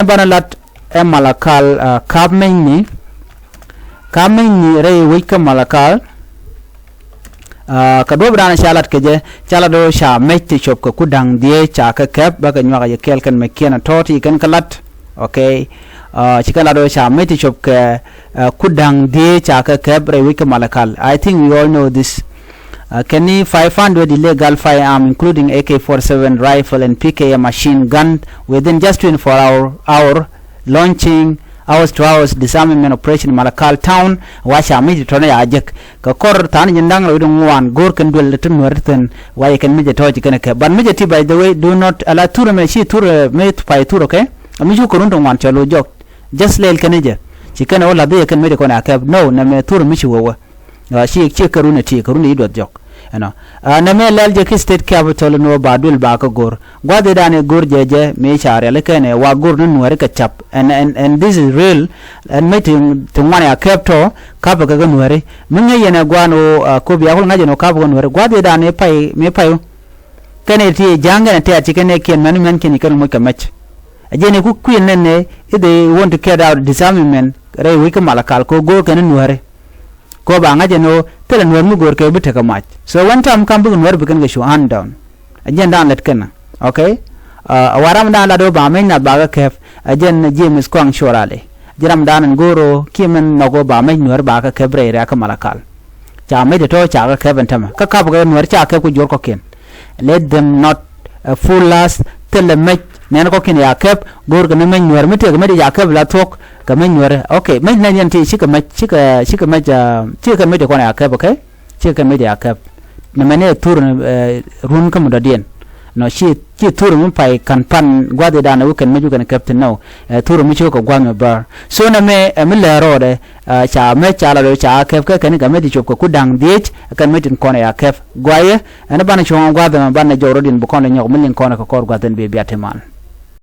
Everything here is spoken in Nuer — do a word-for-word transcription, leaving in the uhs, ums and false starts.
Banɛ lat ɛ Malakal, ah, ka̱p mecni. Ka̱p mecni rɛy wec kä Malakal. Ah, kɛ duɔ̱ɔ̱p dan ca lat kɛ jɛ, ca lat ɣöö ca mec ti cop kɛ ku da̱ŋ dhieec ca kɛ kɛp, bä kɛ nyuak a jɛ kɛɛl kɛn mɛ kiɛn a tɔ̱ ti kɛn kä lat. Okay. Ah, ci kɛn lat ɣöö ca mec ti cop kɛ, ah, ku da̱ŋ dhieec ca kɛ kɛp rɛy wec kä Malakal. I think we all know this. Uh, kɛn ni five hundred illegal firearm, including A K forty-seven rifle and P K M machine gun within just twenty-four hour, hour launching house to house disarmament operation Malakal town. Wa ca mec ti tɔnɛ ya jek kɛ kɔr tha̱a̱n ji̱n da̱ŋ rɛw di ŋuan go̱o̱r kɛn duel ti nuɛr thi̱n. Wa yɛ kɛn mec ti tɔ̱ ci kɛn kɛ, but mec ti, by the way, do not ala thur mɛ ci thur mɛ pay thur, okay? Mi cu kɛ run ti ŋuan cɔl wä jɔk. Just lɛl kɛn jɛ ci kɛn wä lath yɛ kɛn mec ti kɔn ya kɛp. No, nɛ mɛ thur mi ci wä wä. Ah, ci, ci kɛ run ɛ ti, kɛ run ɛ i̱ duɔth jɔk. Ɛnɔ. Ah, nɛ mɛ lɛl jɛ ki state capital ni wä ba duël ba kä go̱r. Gua̱dhi dan ɛ go̱r jɛ jɛ mi ca riali kɛn ɛ wa go̱r ni nuɛri kɛ cap. And, and, and this is real. Ɛn mec ti, ti ŋuan ya kɛp tɔ, kapɛ kɛ kɛ nuɛri. Mi ŋäc yɛn ɛ guan wä, ah, kopi ya kul ŋa̱c yɛn wä kapɛ kɛ nuɛri. Gua̱dhi dan ɛ pay, mi pay wä. Kɛn ɛ ti ja̱ŋ kɛn ɛ tɛ̈t ci kɛn ɛ kiɛn mɛn mɛn kiɛn ci kɛn moc kɛ mɛc. Ɛ jɛn ɛ ku kui̱n nɛn ɛ, if they want to carry out disarmament, rɛy wec kä Malakal kɛ go̱r kɛn nuɛri. Kɔ ba ŋa̱c ɛn ɣöö thilɛ nuɛr mi go̱o̱r kɛ bi tekɛ mac. So when time come bikɛ nuɛr bi kɛn kɛ cu hand down. Ɛ jɛn dan lät kɛn. Okay? Uh, a waram dan lat ɣöö ba mec nath ba kɛ kɛp. Ɛ jɛn James Kuaŋ Cuɔl Ali. Ji̱ ram dan ɛn go̱o̱r ɣöö kiɛ mɛn nhɔk ɣöö ba mec nuɛr ba kɛ kɛp rɛy rɛ̈k kä Malakal. Ca mec tɔ̱ ca kɛ kɛp ɛn tämɛ. Kä kap kɛ nuɛr ca kɛp ku juɔ̱r kɔ̱kiɛn. Let them not, uh, fool us. Thilɛ mec nɛn kɔ̱kiɛn ya kɛp, go̱o̱r kɛ ni mec nuɛr. Mi tëëk mec ya kɛp la thuɔ̱k kɛ mec nuɛr. Okay, mec nɛn yɛn ti cikɛ mec, cikɛ, cikɛ mec, uh, cikɛ kɛn mec kɔn ya kɛp, okay? Cikɛ kɛn mec ya kɛp. Ni mɛn ɛ thur, uh, run kä mi dɔ̱diɛn. Nɔ, ci, ci thur mi pay ka̱n pan gua̱dhi dan ɛ wä kɛn mec wä kɛn kɛp thi̱n nɔ. Uh, thur mi ci wä kɛ gua̱th mi bär. So nɛ mɛ, uh, mi lɛ rɔɔdɛ, uh, ca mec ca la do̱ ca kɛp kɛ kɛn kɛ mec ti cop kɛ ku da̱ŋ dhieec, kɛn mec tin kɔn ya kɛp. Guayɛ, ɛn banɛ cuɔ̱ŋ gua̱th ɛmɛ banɛ jɔw rɔ̱diɛn bi kɔn lɛ nyɔk mi liŋ kɔn kɛ kɔr gua̱th ɛn bi bia ti mal.